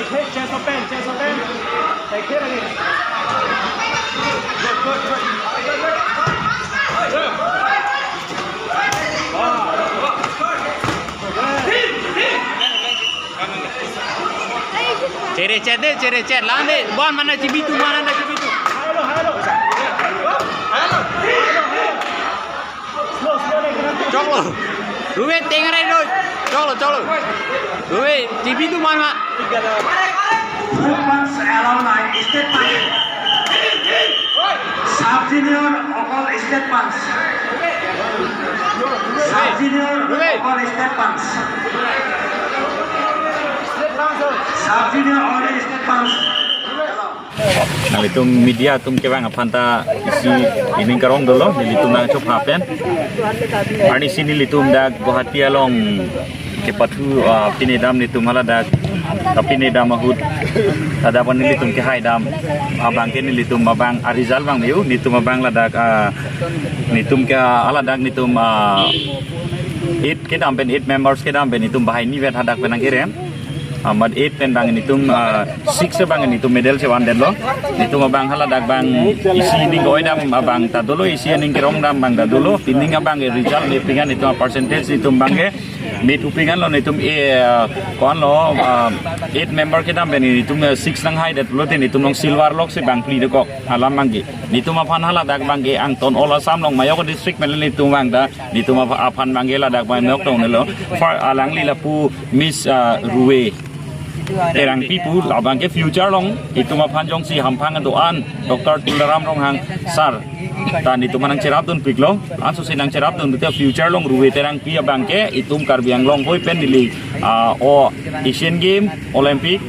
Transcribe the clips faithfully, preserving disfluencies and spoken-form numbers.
Chest open, chest open. Take care again. Good, good, good. Chere chet de, chere chet. Lang de, bon mana chibitu, bon mana chibitu. Hello, hello. Hello, hello, hello. Choklo. Ruve tengarai lo. Choklo, choklo. Ruve, chibitu man ma. State punch allow nai, state punch. Sub junior, অকল state punch. Sub junior, অকল state punch. Sub junior, only state punch. Nanglitum media atum kevang aphan ta isi ining karong dolo, nelitum nangchopha pen. Arnisi nelitum dak Guwahati along kepathu, ah, pini dam nelitum hala dak kapini dam ahut, tada pon nelitum kehai dam abang ke nelitum abang a result abang meo, nelitum abang ladak, ah, nelitum ke hala dak nelitum, ah, eight kedam pen, eight members kedam pen nelitum bahai ni vet hadak pen nangkerem. Amat eight pen abang nelitum, ah, six abang nelitum medal chevan detlo. Nelitum abang hala dak abang isi ning ko-oi dam abang ta dolo, isi ning kerong dam abang ta dolo. Pining abang ke result mepingan nelitum percentage nelitum abang ke met upingan lo nelitum, eh, ah, ko-an lo, ah, eight member kedam pen nelitum, eh, six nanghai det pulote nelitum along silver lok si bang phli dokok alam abang ke. Nelitum aphan hala dak abang ke angton all Assam along majok district pen nelitum abang ta nelitum apha-, aphan abang ke ladak abang nok tong nelo. Far alangli lapu Miss, ah, Ruve Terangpi pu, labang ke future along itum aphan jongsi hamphang do-an Doctor Tuliram Ronghang sir ta nelitum nangcherap dunpiklo. Anso si nangcherap dun te future along Ruve Terangpi abang ke itum Karbi Anglong hoi pen neli, ah, o Asian Game, Olympic,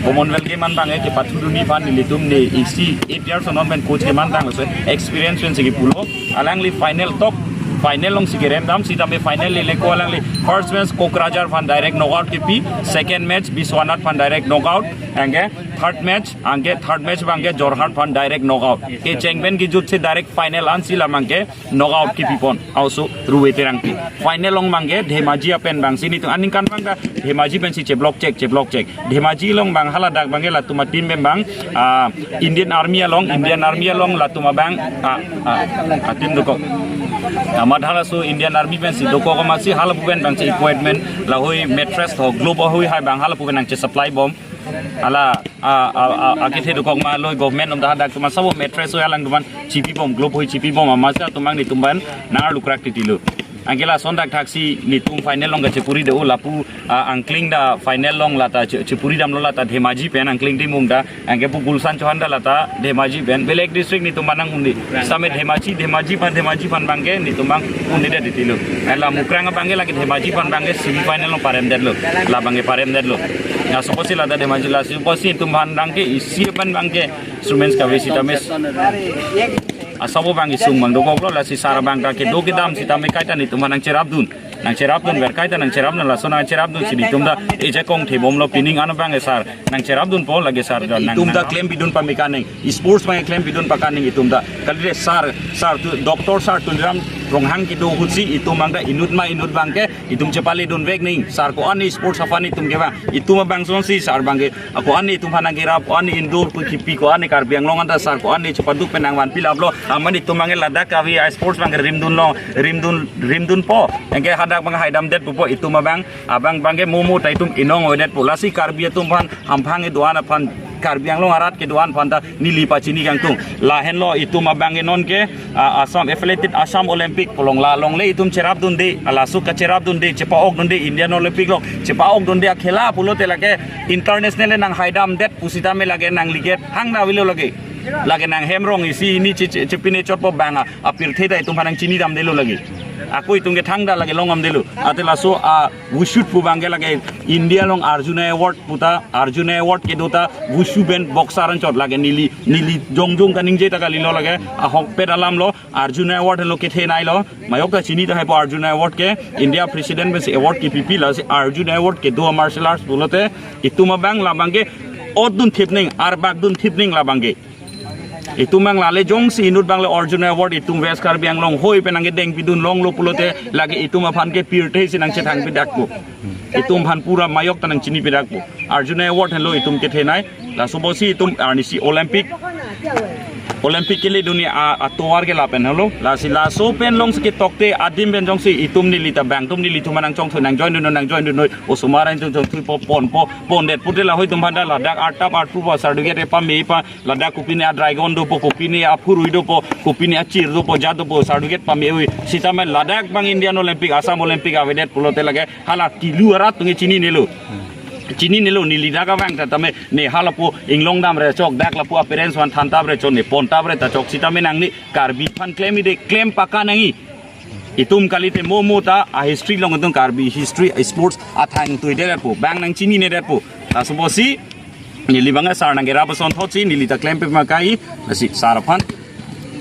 Commonwealth Game an abang ke kepathu dunji aphan nelitum ne isi eight years non pen coach kemantang, so experience pen si kepulo. Alangli final top, final along si kerem dam, sitame final lele ko alangli first match Kokrajhar aphan direct knockout kepi, second match Biswanath aphan direct knockout, anke third match, anke third match abang ke Jorhat aphan direct knockout. Kecheng pen kejut si direct final an si labang ke knockout kepi pon. Also Ruve Terangpi. Final along abang ke Dhemaji apen abang si nelitum aningkan abang ta Dhemaji pen si cheblok chek, cheblok chek. Dhemaji along abang hala dak abang ke latum a team pen abang, ah, Indian Army along, Indian Army along latum abang, ah, ah, a team dokok. Amat halaso Indian Army pen si dokok amat si halapu pen abang si equipment lahoi mattress ho glove ahoi hai abang halapu pen nangche supply bom. Hala, ah, ah, ah, akethe dokok ma loi government atum ta hadak atum asabo mattress ho alang atum aphan chipi bom, glove hoi chipi bom amat si atum abang nelitum abang nangarlu krak titilo. Anke lason dak thaksi nelitum final along kachepuri do lapu, ah, angkling ta final along lata che-, chepuri damlo lata Dhemaji pen angkling timung ta, anke pu Gulshan Chauhan ta lata Dhemaji pen, belek district nelitum abang nang-un-e. Same Dhemaji, Dhemaji aphan, Dhemaji aphan abang ke nelitum abang un-e det titilo. Hala Mukrang abang ke lake Dhemaji aphan abang ke semi final along parem detlo. Labang ke parem detlo. Laso apotsi lata Dhemaji laso apotsi nelitum aphan abang ke isi pen abang ke instruments kave sitame asabo abang isung abang dokoklo, lasi sar abang ta kedo kedam sitame kaita nelitum aphan nangcherap dun. Nangcherap dunver kaita nangcherap dun, laso nangcherap dun si nelitum ta ejakong thebomlo, pining ano abang ke sar nangcherap dunpo, lake sar ta nang itum ta nang klem pidun pame kaneng, sports abang klem pidun pakaning itum ta. Kalite sar, sar tu, Doctor Sir Tuliram Ronghang kedo ahut si itum abang ta inut ma inut abang ke itum chepale dunvek nang. Sar ko-an sports aphan itum kevang, itum abang asonsi sar abang ke ako-an itum aphan nangkerap, ko-an indoor ko kipi, ko-an Karbi Anglong anta sar ko-an chepaduk pen nangvanpi laplo. Amat itum abang ke ladak kave a sports abang ke rimdunlo, rimdun, rimdunpo. Anke hadak abang haidam det pupo itum abang, abang abang ke momo ta itum inong oidet po. Lasi Karbi atum aphan, hamphang kedo-an aphan, Karbi Anglong arat kedo-an aphan ta neli pachini kangtung. Lahenlo itum abang ke non ke, ah, Assam, affiliated Assam Olympic pu along la along le itum cherap dunde, laso kacherap dunde, chepa-ok dunde, Indian Olympic along chepa-ok dunde akhela pulote lake international le nanghaidam det pusitame lake nangliket hang na avelo lake. Lake nanghem rong isi hini che, che, chepine chotpo abang a, apirthe ta itum aphan nangchini damdelo lake. Ako itum ke thangta lake long damdelo. Ate laso a wushu pu abang ke lake India along Arjuna Award pu ta, Arjuna Award kedo ta wushu pen boxer anchot lake neli, neli jongjong kaningje ta kalilo lake, ahokpet alam lo, Arjuna Award lo kethe nai lo, majok ta chini tahai po Arjuna Award ke, India President pensi award kepipi lasi Arjuna Award kedo martial arts pulote, itum abang labang ke, ot dunthip nang, arbak dunthip nang labang ke. Itum abang lale jongsi inut abang le Arjuna Award itum West Karbi Anglong hoi pen nangkedeng pidun longlo pulote lake itum aphan ke pirthe si nangchethang pidakpo. Itum aphan pura majok ta nangchini pidakpo. Arjuna Award henlo itum kethenei. Laso apotsi itum arnisi Olympic, Olympic kele dunia a, atovar ke lapen henlo. Lasi laso pen alongsi ketokte adim pen jongsi itum neli ta bang atum nelitum nangchongthu nang join dun nang join dun noi. Osomar an chongchongthupo ponpo pondet pute lahai atum aphan ta ladak artap artpu ba certificate pame pa ladak kopine a dragon dopo, kopine a phurui dopo, kopine a chir dopo, jat dopo, certificate pame ui. Sitame ladak abang Indian Olympic, Assam Olympic avedet pulote lake hala kilu arat atum ke chininelo. Chininelo, neli dak abang ta tame ne halapu inglong damre chok, dak lapu a-parents aphan thantapre chok, ne pontapre ta chok, sitame nangne Karbi aphan klem ide klem paka nangji. Itum kalite mo mo ta a-history along itum Karbi history sports athang tuidetpo, bang nangchininedetpo. Laso apotsi neli abang sar nangkerap asonthotsi neli ta klem pe makai, lasi sar aphan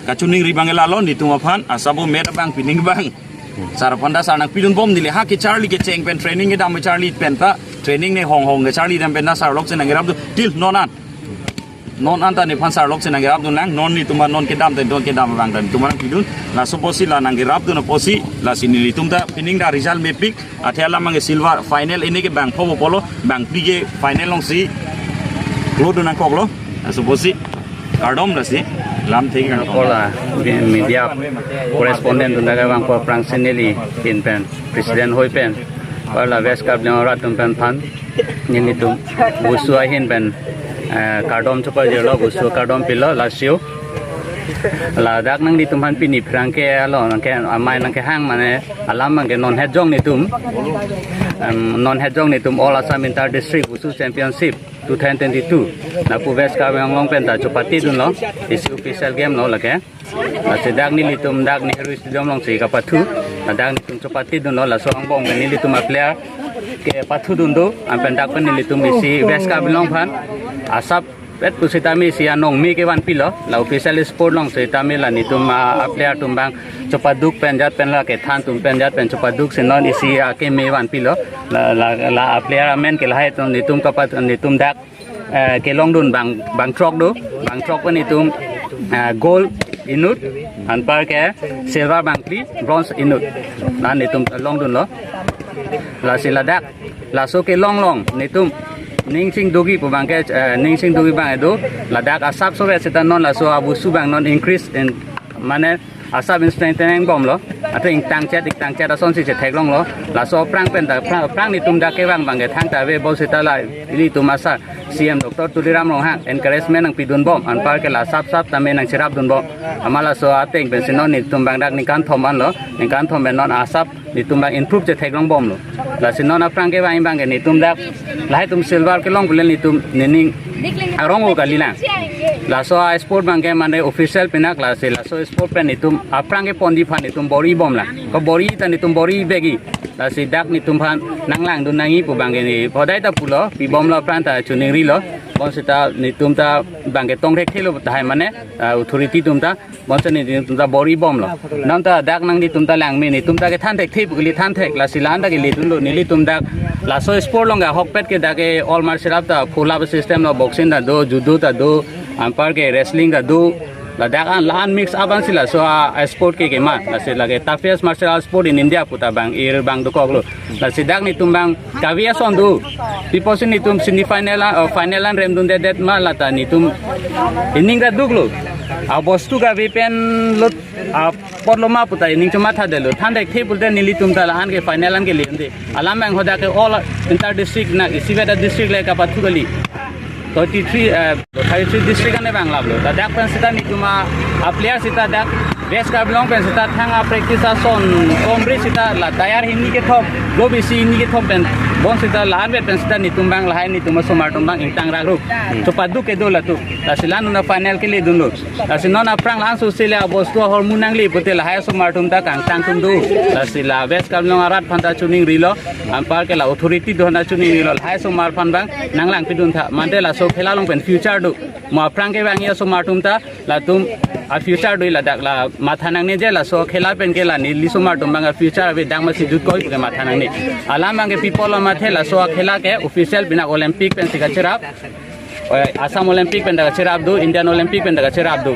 kachiningri abang lalo, netum aphan asabo met abang pining abang. Sar aphan ta sar nangpidunbom, neli ha kecharli kecheng pen training kedam kecharli pen ta training ne honghong kecharli dam pen ta sar alokse nangkerapdun til non an. Non an ta nephan sar alokse nangkerapdun lang, non netum non kedam ta non kedam abang ta netum nangpidun. Laso apotsi la nangkerapdun apotsi lasi nelitum ta pining ta result mepik, athe alam abang ke silver final, ini ke bang pho polo, bangphli ke final alongsi klodun nangkoklo. Laso apotsi kardom, lasi lamthe kang. Pola media correspondent atum dak abang ko aphrangsi neli ahin pen president ahoi pen, pola West Karbi Anglong arat atum pen aphan nelitum Wushu ahin pen, eh, kardom chopajirlo, Wushu kardom pilo, lasi ladak nanglitum aphan pini aphrang ke alo nangke amei nangkehang mane alam abang ke non hetjong netum, em, non hetjong netum All Assam Inter District Wushu Championship two thousand twenty-two. Lapu West Karbi Anglong pen ta chopatidunlo, isi official game lo lake. Lasi dak nelitum dak Nehru Stadium alongsi kapathu. Dak netum chopatidunlo, laso angbong pen nelitum a-player kepathudun do, anpen dak pen nelitum isi West Karbi Anglong aphan asap pet pusitame isi anong me kevanpilo, la official sport alongsi tame la netum a, a-player atum abang chopaduk pen jat pen la kethan atum pen jat pen chopaduksi non isi akeme vanpilo, la, la, la a-player amen ke lahai atum netum kapat netum dak, eh, kelongdun bang, bang throk do, bang throk pen netum, eh, gold inut, anparke silver bangphli, bronze inut. La netum longdunlo. Lasi ladak, laso kelong along netum ningsing dogi pu abang ke, eh, ningsing dogi abang do, ladak asap sore seta non laso a-Wushu abang non increase in, mane asap in strengthening bomlo. Athe ingtangchet, ingtangchet asonsi chetheklonglo. Laso aphrang pen ta, aphrang, aphrang netum dak kevang abang ke thangta ave bonseta la ilitum asar C M Doctor Tuliram Ronghang encouragement nangpidunbom, anparke la asap asap tame nangcherapdunbom. Amat laso ateng pensi non netum abang dak ningkan thom anlo, ningkan thom pen non asap netum abang improve chetheklongbomlo. Lasi non aphrang kevang abang ke netum dak lahai atum silver kelong pule netum nening arong o kalilang. Laso a-sport abang ke mane official pinak, lasi laso sport pen netum aphrang kepondi aphan netum bor-ibomlang. Ko bor-i ta netum bor-i begi. Lasi dak netum aphan nanglangdun nangji pu abang ke ne phodai ta pulo, pibomlo aphrang ta chiningrilo. Bonseta netum ta abang ke tong thekthelo tahai mane, ah, authority atum ta. Bonseta netum ta bor-ibomlo. Non ta dak nanglitum ta langme, netum ta kethan thekthe pu kali than thek, lasi la-an ta keledunlo, nelitum dak laso sport along ahokpet ke dak ke all martial art ta full up system lo, boxing ta do, judo ta do, anparke wrestling ta do. Ladak an la-an mix up ansi laso a, a-sport ke keman. Lasi lake toughest martial art sport in India pu ta abang ir abang dokoklo. Lasi dak netum abang kave ason do. Pi apotsi netum semi final an, oh, final an remdundedet ma lata netum ining ra duklo. Abostu kave pen lot apotlo ma pu ta ining chomathadetlo. Than thekthe pulote nelitum ta la-an ke final an kele-unde. Alam abang hadak ke all inter district na isivet a-district le kapathu kali. Thirty-three, eh, thirty-three district ane bang laplo. Ladak pen seta netum a, a-player seta dak West Karbi Anglong pen seta thang a-practice ason komri seta la tayar hini kethom, lo bisi hini kethom pen bonseta la-anvet pen seta netum abang lahai netum asomar atum abang ingtang rakrup. Chopaduk kedo latum. Lasi la-an non a-final keledunlo. Lasi non aphrang la-an sosele abostu ahormu nangle pute lahai asomar atum ta kangtang atum do. Lasi la West Karbi Anglong arat aphan ta chiningrilo. Anparke la authority do aphan ta chiningrilo. Lahai asomar aphan abang nanglangpidun tha. Mante laso khela along pen future do. Mo aphrang kevangji asomar atum ta latum a-future do, ladak la matha nangne je laso khela pen ke la neli somar atum abang a-future avedang masi jutkoi pu ke matha nangne. Alam abang ke pi apotlo mathe laso akhela ke official pinak Olympic pensi kacherap. Eh, Assam Olympic pen ta kacherap do, Indian Olympic pen ta kacherap do.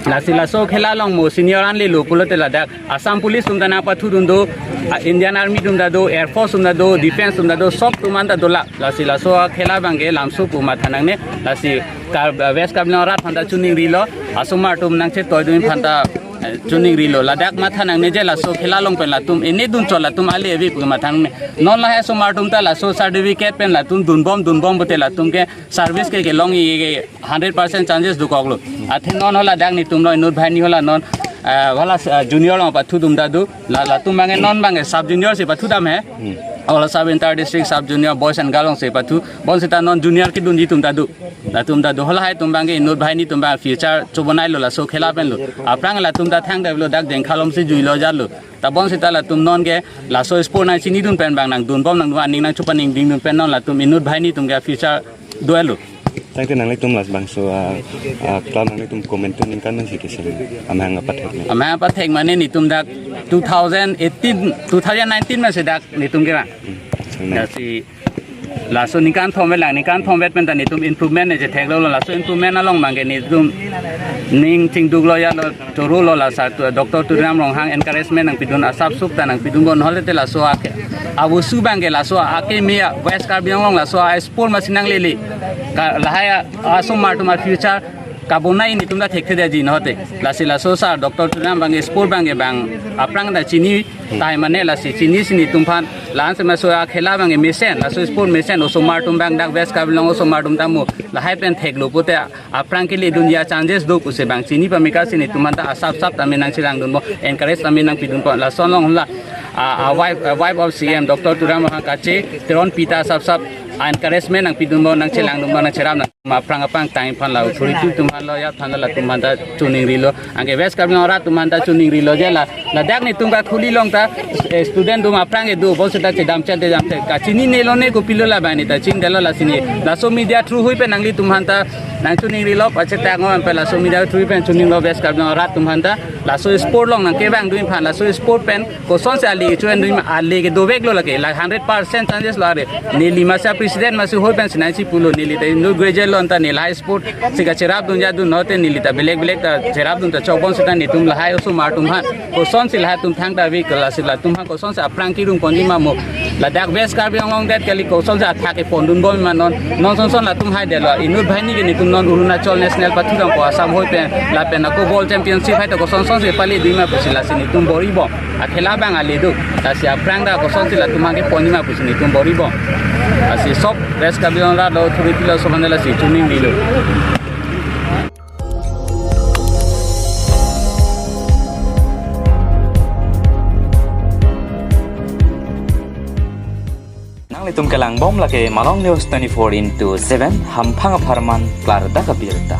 Lasi laso khela along mo senior an lelo pulote ladak Assam Police atum ta nangpathudun do, a, Indian Army atum ta do, Air Force atum ta do, Defense atum ta do, sob atum an ta dolang. Lasi laso akhela abangke lamso pu matha nangne. Lasi Kar-, West Karbi Anglong arat aphan ta choningrilo, asomar atum nangchetoidun aphan ta, eh, choningrilo. Ladak matha nangne je laso khela along pen latum inut dunchot latum ale ave pu matha nangne. Non lahai asomar atum ta laso certificate pen latum dunbom dunbom pute latum ke service ke kelong-i ke hundred percent chances dokoklo. Athe non hala dak netum lo inut banghini hala non, eh, hala, eh, junior along pathudun ta do. La, latum abangke non abangke sub junior si pathudam he. Hmm. Hala sub inter district sub junior boys and girls along si pathu. Bonsita non junior kedunji atum ta do. Latum ta do, halahai atum abangke inut banghini atum abang future chobonailo laso khela penlo. Aphrang latum ta thangdetlo, dak Jengkha along si juilo jatlo. Ta bonsita latum non ke laso sport nangchinidun pen abang nangdunbom nangdun aning nangchopaningdingdun pen non latum inut banghini atum ke future do-etlo. Tangte nanglitum labangso, ah, ah, club nanglitum comment tu ningkan man si kesi amahang apathek ne? Amahang apathek mane netum dak two thousand eighteen, two thousand nineteen masi dak netum ke bang. Hmm. Lasi laso ningkan thomvet lang, ningkan thomvet pen ta netum improvement ne chetheklo, laso improvement along abangke netum ning chingduklo jatlo, chorolo. La sar tu Doctor Tuliram Ronghang encouragement nangpidun asap sup ta nangpidun bon hote laso ake abusu abangke laso akeme West Karbi Anglong laso a sport masi nanglele. Ka lahai asomar atum a future kabonai netum ta thekthedetji non hote. Lasi laso sar Doctor Tuliram abangke sport abangke bang aphrang ta chini tahai mane, lasi chinisi netum aphan la-an si laso akhela abangke mesen, laso sport mesen osomar atum abang dak West Karbi Anglong osomar atum ta mo lahai pen theklo pute aphrang keledunji a chances do pusi bang chini pameka si netum aphan ta asap sap tame nangcherangdunbom, encourage tame nangpidunbom. Lason along la, ah, ah, wife, ah, wife of C M Doctor Tuliram Ronghang kache Teronpi ta asap sap encouragement nangpidunbom, nangchelangdunbom, nangcherapdun. Ma aphrang aphrang tang aphan la authority atum aphan, lawyer aphan, latum aphan ta choningrilo. Anke West Karbi Anglong arat atum aphan ta choningrilo je la, ladak netum Kakhuli along ta, eh, student atum aphrang kedo, bonsita chedam chedam te kachinine lone, kopilo la bang ne ta chingdetlo. Lasi ne laso media through hui pen nanglitum aphan ta nangchoningrilo, pachetak ngo pen laso media through hui pen choninglo West Karbi Anglong arat atum aphan ta, laso sport along nangkevangdun aphan, laso sport pen kosonsi ale kecho-endun ma, ale kedoveklo lake, la hundred percent chances lo are. Neli masi president masi hoi pensi nangchipulo, neli ta inut graduate lo anta, neli lahai sport si kacherapdun jadun non hote, neli ta belek belek ta cherapdun ta chokbom seta netum lahai osomar atum aphan kosonsi lahai atum thangta ave, lasi latum aphan kosonsi aphrang kerungponji ma mo. Ladak West Karbi Anglong det kali kosonsi athak kepondunbom ma non. Non son son latum haidetlo, inut banghini ke netum non Arunachal National pathudampo Assam hoi pen, lapen ako World Championship hai ta koson sonsi paledun ma pusi lasi netum bor-ibom. Akhela abang ale do, lasi aphrang ta kosonsi latum aphan keponji ma pusi netum bor-ibom. Lasi sob West Karbi Anglong arat lo, thuri pilo sob aphan ta lasi choningrilo. Nanglitum kelangbom lake Malong News twenty-four into seven, hamphang apharman klardak abirta.